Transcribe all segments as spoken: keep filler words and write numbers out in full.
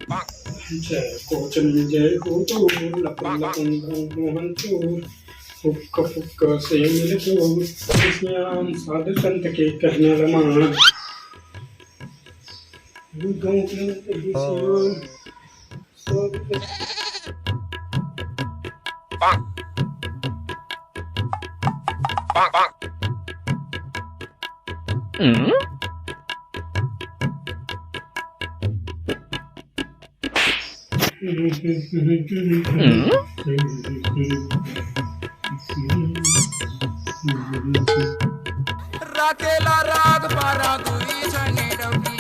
जय कोचन जय हो तो लपन लपन भ्रम मोहन तो फुक्क फुक्क से मिल तो श्याम साधु संत के कहने लमान। गाँव के श्याम राखेला राग पारा दुई झने डौकी,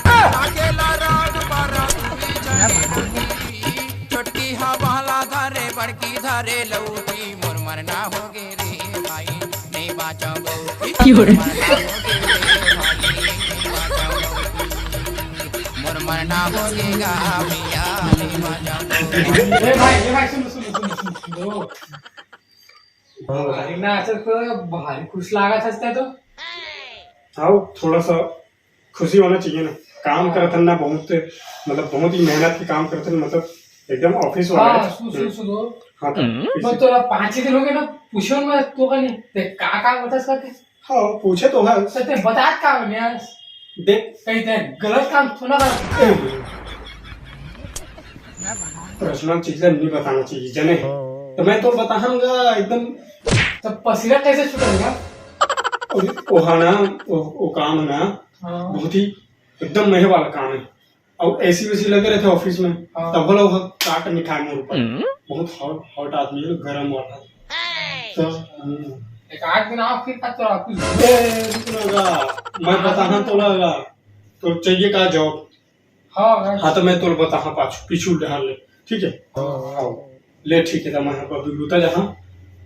राखेला राग पारा दुई झने डौकी। छोटकी हा बाला धरे, बड़की धरे लौकी। मोर मरना होगे रे भाई, नहीं बाँचों गौरी। मोर मरना होगे गा भैया, नहीं बाँचों गौरी। ए भाई, ए भाई, सुन, सुन, सुन, सुन, सुन। भारी नाचत तो, भारी खुश लागत हस तैं तो। हाँ, थोड़ा सा खुशी होना चाहिए ना। काम करत हन ना, बहुत, मतलब, बहुत ही मेहनत के काम करत हन, मतलब, एकदम office वाला हाँ, है। सुन, सुन, सुन, सुन। हाँ, तो हम्म। इसी बस तोला पाँच ही दिन होगे ना, पूछो ना तो का नहीं। ते का काम होता इसका के? हाँ, पूछे तो है। तो ते बतात का हो यार? देख। कहीं ते गलत काम तो ना कर। Personal चीजें नहीं बताना चाहिए, जाने? तो मैं तो बताऊंगा एकदम। तो पसीना कैसे छूटेगा? अरे, वो है ना, वो, वो काम है ना, हाँ। बहुत ही एकदम मजे वाला काम है। और AC वेसी लगे रहते office में, हाँ। तब बोला वो काट नहीं खाए मोर ऊपर। हम्म। बहुत hot, hot आदमी है, गरम वाला। तो, हम्म। एक आध दिन आओ, फिर का तो आप कुछ ए, रुक ना गा, मैं बताना तो लगा, तो चाहिए का job? हाँ, हाँ। हाँ, तो मैं तोला बताहा पाछू, पीछू डहर ले, ठीक है? हाँ। हाँ। ले, ठीक है, तो मैं अभी लूटा जाहा।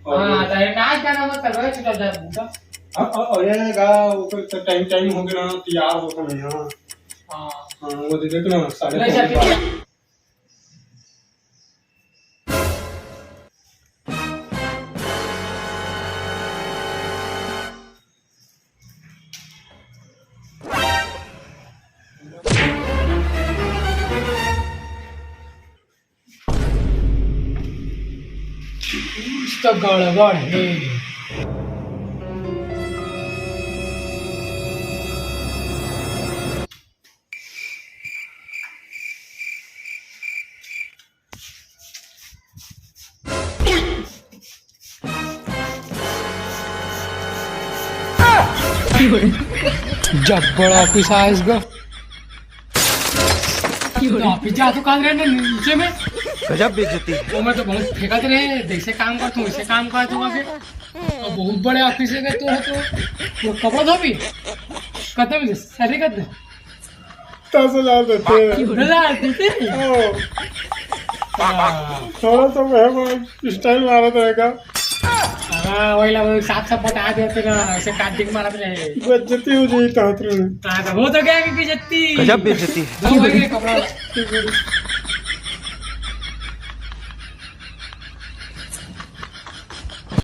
और हाँ, तो ये नाच गाना मत करो, चुपचाप जा, लूटा। हाँ, और, और ये गा, वो तो time, time हो गया ना, तैयार हो गए हैं। हाँ। हाँ, वो दे देख ना, साढ़े ले, पौने जा, बारह। कुछ तो गड़बड़ है। जब्बर office आइस गा। तो office जा तो काम रहे ना नीचे में। गजब बेइज्जती है। वो मैं तो बहुत फेंकत रहे, जैसे काम करता हूँ, वैसे काम करता हूँ आगे। और बहुत बड़े office है तो, तो वो कपड़ा धोबी? कतने बजे? साढ़े कतने? दस हजार देते हैं। दस हजार देते हैं? हाँ। हाँ। थोड़ा सा मैं वो style मारा रहेगा। हाँ, वही ला, वही साफ साफ बता देते ना, ऐसे काट दिख मारा तो नहीं। बेइज्जती हो जाई तो हतरे में। हाँ, तो वो तो क्या कि बेइज्जती। गजब बेइज्जती है। दो भाई के कपड़ा।